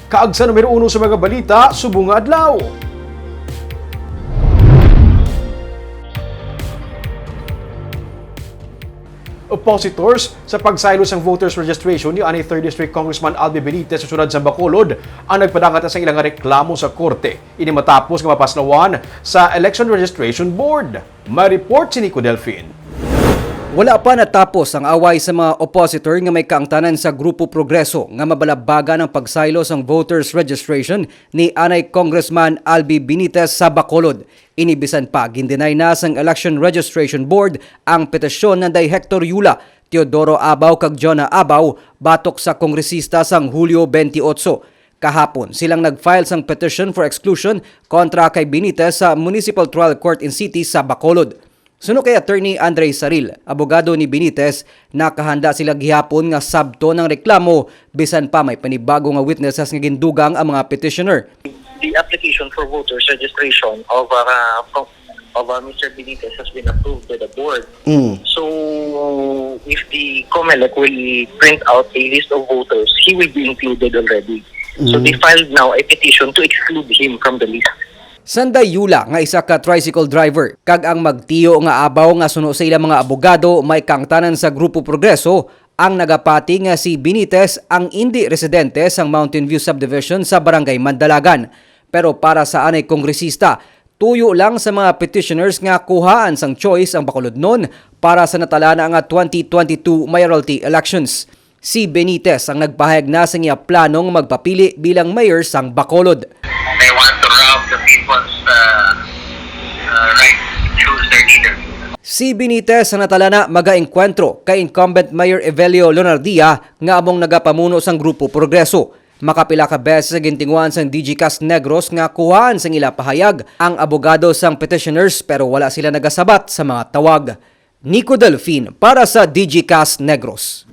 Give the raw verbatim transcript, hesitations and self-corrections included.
Kaag sa numero uno sa mga balita subong nga adlaw. Oppositors sa pagsaylo sang voters registration ni anay third District Congressman Albi Benitez sa siyudad sa Bacolod ang nagpadagat sang ilang reklamo sa korte. Ini matapos nga mapaslawan sa Election Registration Board. May report si Nico Delfin. Wala pa natapos ang away sa mga oppositor nga may kaangtanan sa Grupo Progreso nga mabalabagan ang pagsaylo sang voters registration ni anay Congressman Albi Benitez sa Bacolod. Ini bisan pa gin-deny na sang Election Registration Board ang petisyon ni anay Hector Yula, Teodoro Abaw kag Jonah Abaw batok sa kongresista sang Hulyo twenty-eight. Kahapon, silang nag-file sang petition for exclusion kontra kay Benitez sa Municipal Trial Court in City sa Bacolod. Suno kay Attorney Andre Saril, abogado ni Benitez, nakahanda sila gihapon nga sabton ang reklamo bisan pa may panibago nga witnesses nga gindugang ang mga petitioner. The application for voters registration of uh, of uh, Mister Benitez has been approved by the board. Mm. So if the COMELEC will print out a list of voters, he will be included already. So Mm. they filed now a petition to exclude him from the list. Sanday Yula nga isa ka tricycle driver kag ang magtiyo nga abaw nga suno sa ilang mga abogado may kaangtanan sa Grupo Progreso ang nagapati nga si Benitez ang indi residente sang Mountain View Subdivision sa Barangay Mandalagan. Pero para sa anay kongresista, tuyo lang sa mga petitioners nga kuhaan sang choice ang Bacolodnon para sa natalana nga twenty twenty-two mayoralty elections. Si Benitez ang nagpahayag na sa iya plano nga magpapili bilang mayor sang Bacolod. They want to rob the people's uh, uh, right to choose their leader. Si Benitez sa natalana magaengkwentro kay incumbent Mayor Evelio Leonardia nga among nagapamuno sang Grupo Progreso. Makapila ka beses nga gintinguhaan sang D G Cast Negros nga kuhaan sang ila pahayag ang abogado sang petitioners pero wala sila nagasabat sa mga tawag. Nico Delfin para sa D G Cast Negros.